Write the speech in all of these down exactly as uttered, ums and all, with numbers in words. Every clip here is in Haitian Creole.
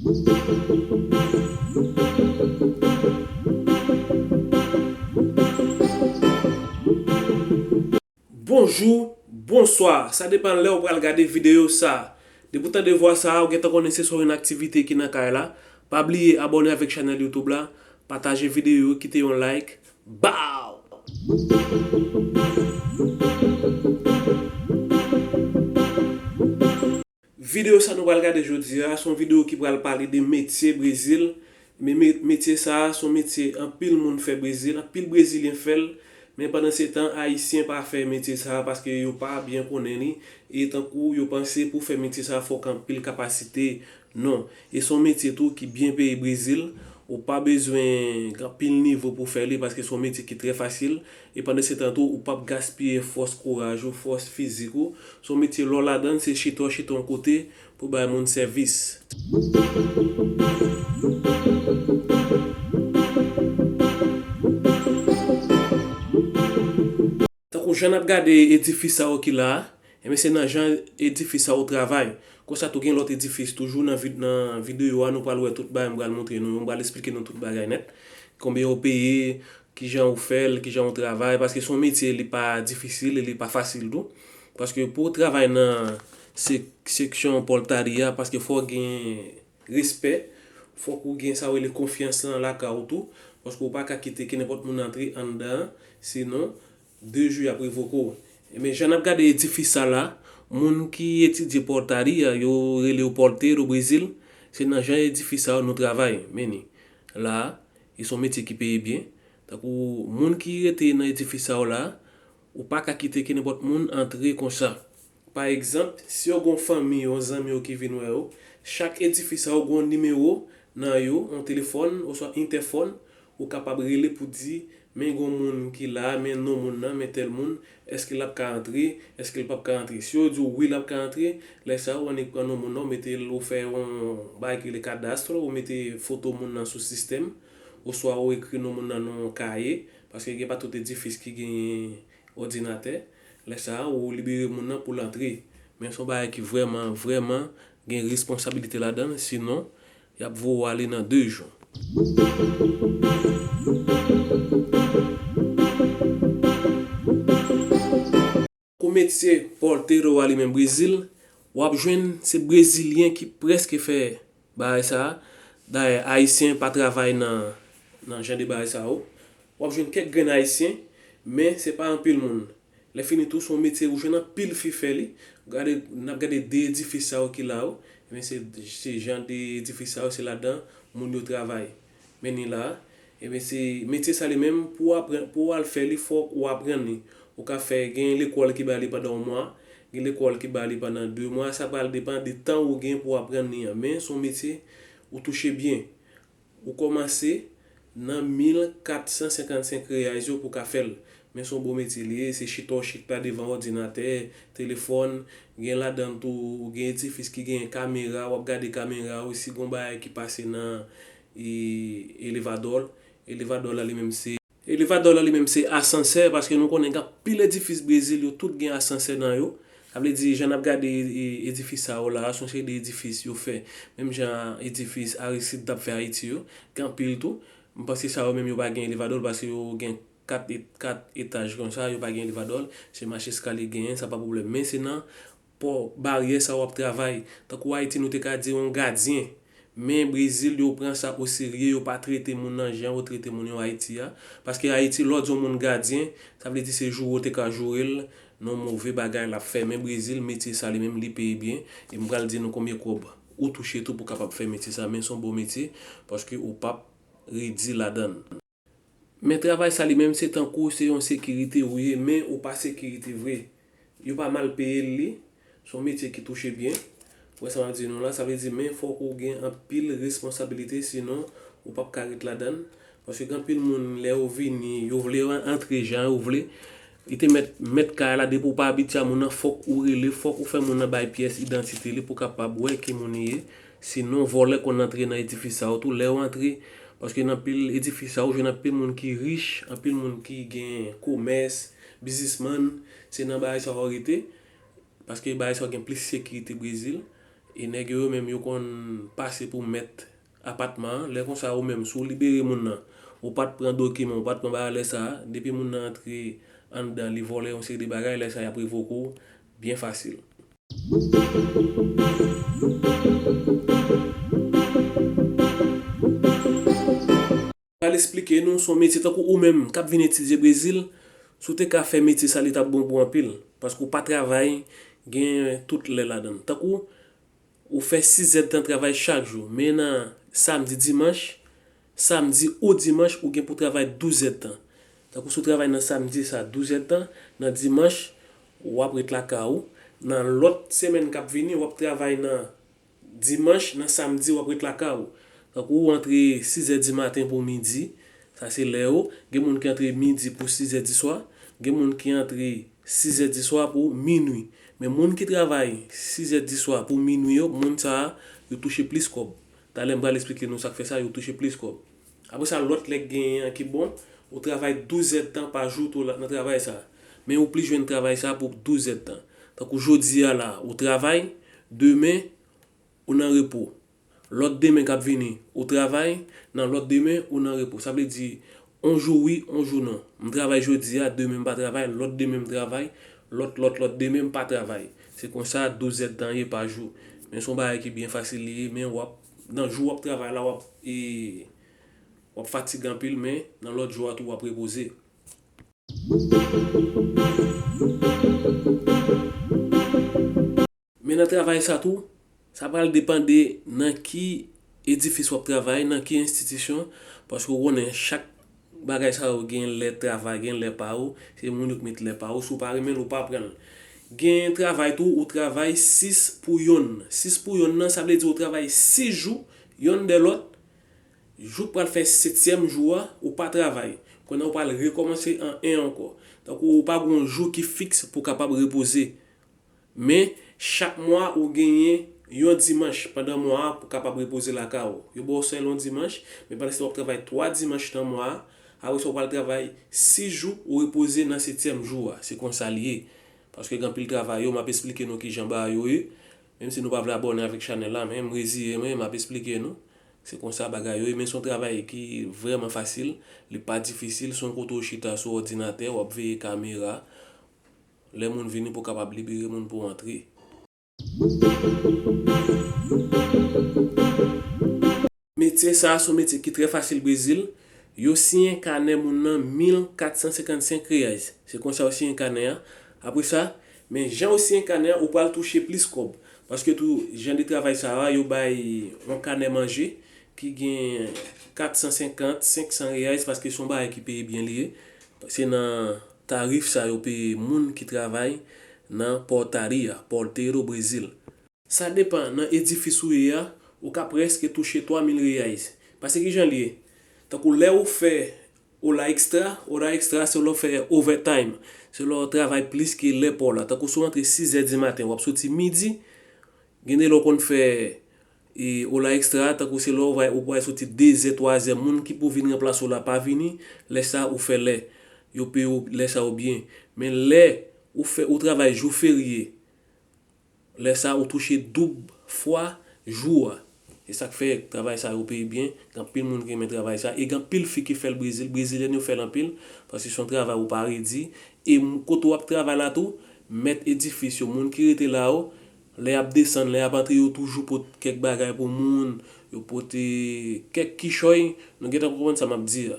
Bonjou, bonswa, sa depann lè w pral gade videyo sa. Depi w tande vwa sa, ou gentan konnen se sou yon aktivite ki nan kay la. Pa bliye abòne avèk chanèl YouTube la, pataje videyo, kite yon like. Baw! Videyo sa nou pral gade jodi a, se yon videyo ki pral pale de metye Brezil. Men me-, metye sa a, se yon metye anpil moun fè Brezil, anpil Brezilyen fè l. Men pandan se tan, Ayisyen pa fè metye sa a paske yo pa byen konnen li. E tankou yo panse pou fè metye sa a, fòk anpil kapasite. Non. E se yon metye tou ki byen peye Brezil. Ou pa bezwen gen anpil nivo pou fè li paske se yon metye ki trè fasil. E pandan se tan tou, ou p ap gaspiye fòs kouraj ou, fòs fizik ou. Se yon metye lè w ladan l, se chita w chita yon kote pou bay moun sèvis. Tankou jan n ap gade edifis sa yo ki la a, ebyen se nan jan edifis sa yo travay. Konsa tou gen lòt edifis, toujou nan vid-, nan videyo a, nou pral wè tout bagay, m pral montre nou yo, m pral esplike nou tout bagay nèt. Konbyen yo peye, kijan ou fè l, kijan ou travay, paske se yon metye, li pa difisil e li pa fasil tou. Paske pou w travay nan se-, seksyon pòltari a, paske fò w gen respè, fòk ou gen sa yo rele konfyans lan lakay ou tou, paske ou pa ka kite kenenpòt moun antre anndan an, sinon de jou y ap revoke w. Men jan n ap gade edifis sa la, moun ki etidye pòltari a, yo rele yo pòltero Brezil, se nan jan edifis sa yo nou travay, men ni. La a, e se yon metye ki peye byen. Tankou moun ki rete nan edifis sa yo la, ou pa ka kite kenenpòt moun antre konsa. Pa egzanp, si w gen yon fanmi, yon zanmi w ki vin wè w, chak edifis sa yo gen yon nimewo nan yo, yon telefòn oswa entèfòn, ou kapab rele pou di, men gen yon moun ki la, men non moun nan, men tèl moun, èske l ap ka antre, èske l p ap ka antre. Si yo di w wi, l ap ka antre, lè sa a, ou annik pran non moun nan, ou mete l, ou fè yon bagay ki rele kadastro, ou mete foto moun nan sou sistèm, oswa ou ekri non moun nan nan yon kaye, paske gen pa tout edifis ki genyen òdinatè. Lè sa a, ou libere moun nan pou l antre. Men se yon bagay ki vrèman, vrèman gen responsabilite ladan l, sinon, y ap voye w ale nan de jou. Kou metye pòltero a li menm Brezil, w ap jwenn se Brezilyen ki prèske fè bagay sa a. Dayè, Ayisyen pa travay nan, nan jan de bagay sa yo. W ap jwenn kèk grenn Ayisyen, men se pa anpil moun. Lè fini tou, se yon metye ou jwenn anpil fi fè li. Gade, n ap gade de edifis sa yo ki la yo. Ebyen, se, se jan de edifis sa yo, se ladan moun yo travay. Men ni la a. Ebyen, se metye sa li menm, pou w aprann, pou w al fè li, fòk ou aprann li. Ou ka fè, gen lekòl ki ba li pandan yon mwa, gen lekòl ki ba li pandan de mwa, sa pral depann de tan ou gen pou w aprann li an. Men se yon metye ou touche byen. Ou kòmanse nan mil kat san senkannsenk reyal yo pou w ka fè l. Men se yon bon metye li ye, se chita w chita devan òdinatè, telefòn, gen ladan l tou, gen edifis ki gen kamera, w ap gade kamera yo, si gen yon bagay ki pase nan, e, elevadò, elevadò la li menm se, elevadò la li menm se asansè, paske nou konnen gen anpil edifis Brezil yo tout gen asansè nan yo. Sa vle di, jan n ap gade, e, edifis sa yo la, se yon seri de edifis yo fè, menm jan edifis Aristide t ap fè Ayiti yo, gen anpil tou. M panse sa yo menm yo pa gen elevadò, paske yo gen kat et-, kat etaj konsa, yo pa gen elevadò, se mach eskalye genyen, sa pa pwoblèm. Men se nan pò, baryè sa w ap travay. Tankou Ayiti, nou te ka di yon gadyen. Men Brezil, yo pran sa oserye, yo pa trete moun nan jan yo trete moun yo Ayiti a. Paske Ayiti, lè w di yon moun gadyen, sa vle di se joure w te ka joure l, nan yon move bagay l ap fè. Men Brezil, metye sa li menm, li peye byen. E m pral di nou konbyen kòb ou touche tou pou kapab fè metye sa. Men se yon bon metye, paske ou p ap redi ladan l. Men travay sa li menm se tankou se yon sekirite ou ye, men ou pa sekirite vre. Yo pa mal peye l li, se yon metye ki touche byen. Ou wè sa m ap di nou la, sa vle di men fòk ou gen anpil responsabilite, sinon ou p ap ka ret ladan l. Paske gen anpil moun, lè yo vini, yo vle an-, antre jan yo vle. Li te mèt, mèt kay la, depi w pa abitye a moun nan, fòk ou rele, fòk ou fè moun nan bay pyès idantite li pou kapab wè ki moun li ye. Sinon, vòlè konn antre nan edifis sa yo tou, lè yo antre, paske nan pil edifis sa yo, ou jwenn anpil moun ki rich, anpil moun ki gen komès, biznismann, se nan bagay sa yo rete, paske bagay sa yo gen plis sekirite Brezil. E nèg yo, yo menm, yo konn pase pou mèt apatman an. Lè konsa, ou menm, si w libere moun nan, ou pa t pran dokiman, ou pa t pran bagay, lè sa a, depi moun nan antre anndan, li vòlè yon seri de bagay, lè sa a, y ap revoke w byen fasil. Pral esplike nou, se yon metye tankou ou menm k ap vin etidye Brezil, si w te ka fè metye sa, li t ap bon pou anpil, paske w pa travay, gen tout lè ladan l. Tankou ou fè sis èdtan travay chak jou, men nan samdi, dimanch, samdi ou dimanch, ou gen pou travay douz èdtan. Tankou si w travay nan samdi sa, douz èdtan, nan dimanch, w ap ret lakay ou. Nan lòt semèn k ap vini, w ap travay nan dimanch, nan samdi, w ap ret lakay ou. Tankou ou antre sis è di maten pou midi, sa se lè yo. Gen moun ki antre midi pou sis è di swa. Gen moun ki antre sis è di swa pou minwi. Men moun ki travay sis è di swa pou minwi yo, moun sa a, yo touche plis kòb. Talè m pral esplike nou sa k fè sa, yo touche plis kòb. Apre sa, lòt lè k genyen an ki bon, ou travay douz èdtan pa jou tou la, nan travay sa. Men ou plis jwenn travay sa pou douz èdtan. Tankou jodi a la, ou travay, demen, ou nan repo. Lòt demen k ap vini, ou travay, nan lòt demen, ou nan repo. Sa vle di, on jou wi, on jou non. M travay jodi a, demen m pa travay, lòt demen m travay, lòt, lòt, lòt demen m pa travay. Se konsa douz èdtan ye pa jou. Men se yon bagay ki byen fasil li ye, men w ap, nan jou w ap travay la, w ap, e, w ap fatige anpil, men nan lòt jou a tou, w ap repoze. Men nan travay sa tou, sa pral depande nan ki edifis w ap travay, nan ki enstitisyon, paske w konnen chak bagay sa yo gen lè travay, gen lè pa yo, se moun yo k met lè pa yo, si w pa renmen l, ou pa pran l. Gen travay tou, ou travay sis pou yonn. Sis pou yonn nan, sa vle di ou travay sis jou, yonn dè lòt, jou k pral fè setyèm jou a, ou pa travay. Kounye a, ou pral rekòmanse an en ankò. Tankou ou pa gen yon jou ki fiks pou w kapab repoze. Men, chak mwa, ou genyen yon dimanch pandan mwa a pou w kapab repoze lakay ou. Yo ba w sèl yon dimanch, men pandan se tan w ap travay twa dimanch nan mwa a, apre sa, ou pral travay sis jou, ou repoze nan setyèm jou a. Se konsa l ye. Paske gen anpil travay yo, m ap esplike nou kijan bagay yo ye. Menm si nou pa vle abòne avèk chanèl la, men m reziye mwen, m ap esplike nou. Se konsa bagay yo ye, men se yon travay ki vrèman fasil, li pa difisil, se yon kote w chita sou òdinatè, w ap veye kamera. Lè moun vini pou w kapab libere moun pou w antre. Metye sa a se yon metye ki trè fasil Brezil. Yo siyen kanè moun nan mil kat san senkannsenk reais. Se konsa yo siyen kanè a. Apre sa, men jan yo siyen kanè a, ou pral touche plis kòb. Paske tou, jan de travay sa a, yo bay yon kanè manje ki gen kat san senkant, senk san reais, paske se yon bagay ki peye byen li ye. Se nan tarif sa yo peye moun ki travay nan pòtari a, porteiro Brezil. Sa depann nan edifis ou ye a, ou ka prèske touche twa mil reais. Paske kijan l ye? Tankou lè ou fè ora extra, ora extra se lè w fè overtime. Se lè w travay plis ke lè pa w la. Tankou si w antre sis è di maten, w ap soti midi, gen de lè w konn fè, e, ora extra, tankou se lè w va, ou pral soti de zè, twa zè, moun ki pou vin ranplase w la pa vini, lè sa ou fè lè. Yo peye w lè sa yo byen. Men lè ou fè, ou travay jou ferye, lè sa ou touche doub fwa jou a. E sa k fè travay sa yo peye byen, gen anpil moun ki renmen travay sa, e gen anpil fi ki fè l Brezil, brezilyèn yo fè l anpil, paske se yon travay ou pa redi, e m-, kote w ap travay la tou, mèt edifis yo, moun ki rete la yo, lè y ap desann, lè y ap antre, yo toujou pot kèk bagay pou moun, yo pote kèk kichòy, nou gentan konprann sa m ap di a.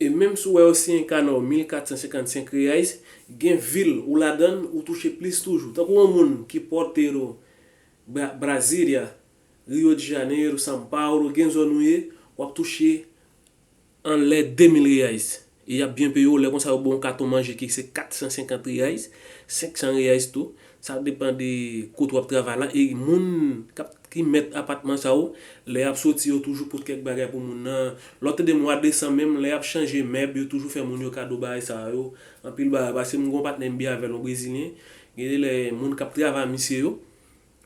E menm si w wè yo siyen kanè w mil kat san senkannsenk reais, gen vil ou ladan l, ou touche plis toujou. Tankou yon moun ki porteiro Bra-, Brasília, Rio de Janeiro, São Paulo, gen zòn ou ye, w ap touche anlè de mil reais. E y ap byen peye w, lè konsa yo ba w yon katon manje ki se kat san senkant reais, senk san reais tou. Sa depann de kote w ap travay la. E moun k ap, ki mèt apatman sa yo, lè y ap soti, yo toujou pote kèk bagay pou moun nan. Lè w tande mwa desanm menm, lè y ap chanje mèb, yo toujou fè moun yo kado bagay sa yo. Anpil bagay, paske m gen yon patnè m byen avè l, yon brezilyen. Gen de lè moun k ap travay misye yo,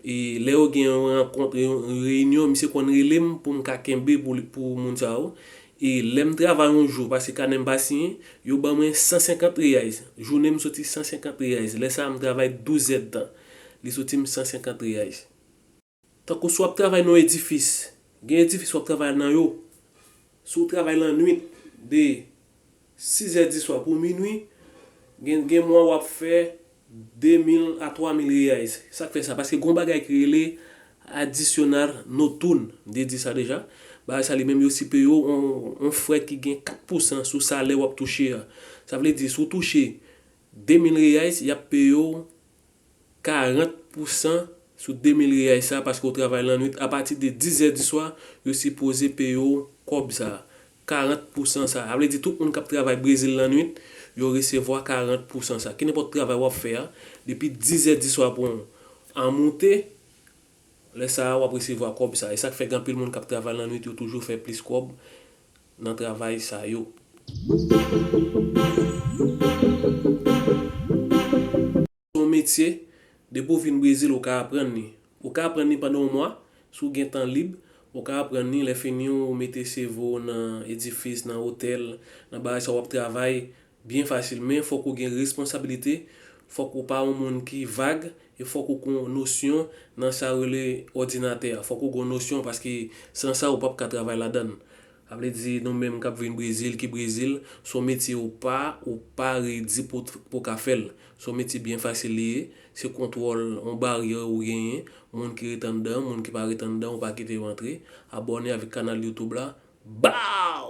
e lè yo gen yon rankont, yon reyinyon, misye konn rele m pou m ka kenbe pou li, pou moun sa yo. E lè m travay yon jou, paske kanè m pa siyen, yo ban mwen san senkant reais. Jounen m soti san senkant reais. Lè sa a m travay douz èdtan. Li soti m san senkant reais. Tankou si w ap travay nan yon edifis, gen edifis w ap travay nan yo, si w travay lannwit de sizè di swa pou minwi, gen, gen mwa w ap fè de mil a twa mil reais. Sa k fè sa? Paske gen yon bagay ki rele adicional noturno, m te di sa deja. Bagay sa li menm yo si peye w on, on frè ki gen kat pousan sou salè w ap touche a. Sa vle di, si w touche de mil reais, y ap peye w karant pousan sou de mil reais sa, paske w travay lannwit. Apati de dizè di swa, yo sipoze peye w kòb sa, karant pousan sa. Sa vle di tout moun k ap travay Brezil lannwit, yo resevwa karant pousan sa. Kenenpòt travay w ap fè a, depi dizè di swa pou an moute, lè sa a w ap resevwa kòb sa. E sa k fè gen anpil moun k ap travay lannwit, yo toujou fè plis kòb nan travay sa yo. Se yon metye, depi w vin Brezil, ou ka aprann li. Ou ka aprann li pandan yon mwa, si w gen tan lib, ou ka aprann li, lè fini, ou mete seve w nan edifis, nan otèl, nan bagay sa w ap travay byen fasil. Men fòk ou gen responsabilite, fòk ou pa yon moun ki vag, e fòk ou gen yon nosyon nan sa yo rele òdinatè a. Fòk ou gen yon nosyon, paske san sa, ou p ap ka travay ladan l. Sa vle di, nou menm k ap vin Brezil, ki Brezil, se yon metye ou pa, ou pa redi pou, pou w ka fè l. Se yon metye byen fasil li ye. Se kontwòl, yon baryè ou genyen. Moun ki ret anndan, moun ki pa ret anndan, ou pa kite yo antre. Abòne avèk kanal YouTube la. Baw!